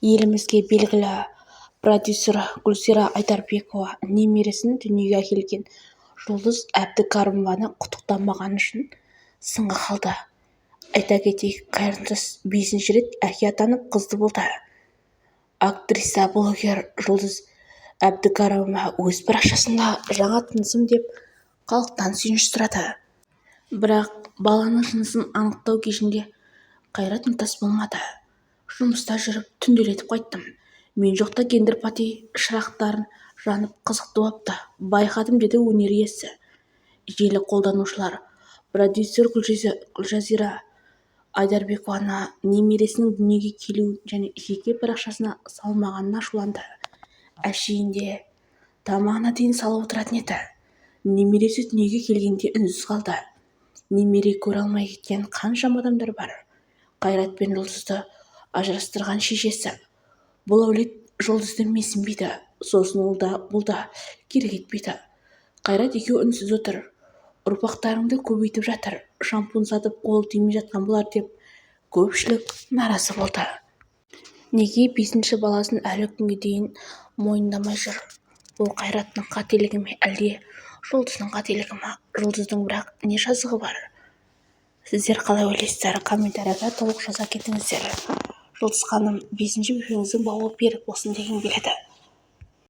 Елімізге белгілі продюсер Гүлзира Айдарбекова немересін дүниеге әкелген Жұлдыз Әбдікәрімованы құттықтамағаны үшін сынға қалды. Айта кетейік, Қайрат Нұртас бесінші рет әке атанып, қызды болды. Актриса, блогер Жұлдыз Әбдікәрімова өз парақшасында жаңа тынысым деп халықтан сүйінші сұрады. Бірақ баланың жынысын анықтау кешінде Қайрат Нұртас болмады. Жұмыста жүріп, түнделетіп қайттым. Мен жоқта гендер-пати шырақтары жанып, қызықты бопты, байқадым деді өнер иесі. Желі қолданушылар продюсер Гүлжазира Айдарбекованы немересінің дүниеге келуін және жеке парақшасына салмағанына ашуланды. Әшейінде тамағына дейін салып отыратын еді. Немересі дүниеге келгенде үнсіз қалды. Немере көре алмай кеткен қаншама адамдар бар. Қайрат пен Жұлдызды ажырастырған шешесі. Бұл әулет Жұлдызды менсінбейді. Сосын ол да, бұл да керек етпейді. Қайрат екеуі үнсіз отыр. Ұрпақтарыңды көбейтіп жатыр. Шампунь сатып қол тимей жатқан болар деп көпшілік наразы болды. Неге бесінші баласын әлі күнге дейін мойындамай жүр? Бұл Қайраттың қателігі ме, әлде Жұлдыздың қателігі ме? Жұлдыздың бірақ не жазығы бар? Сіздер қалай ойлайсыздар? Комментарияда толық жаза кетіңіздер. Жұлдыз ханым, бесінші бөпеңіздің бауы берік болсын дегім келеді.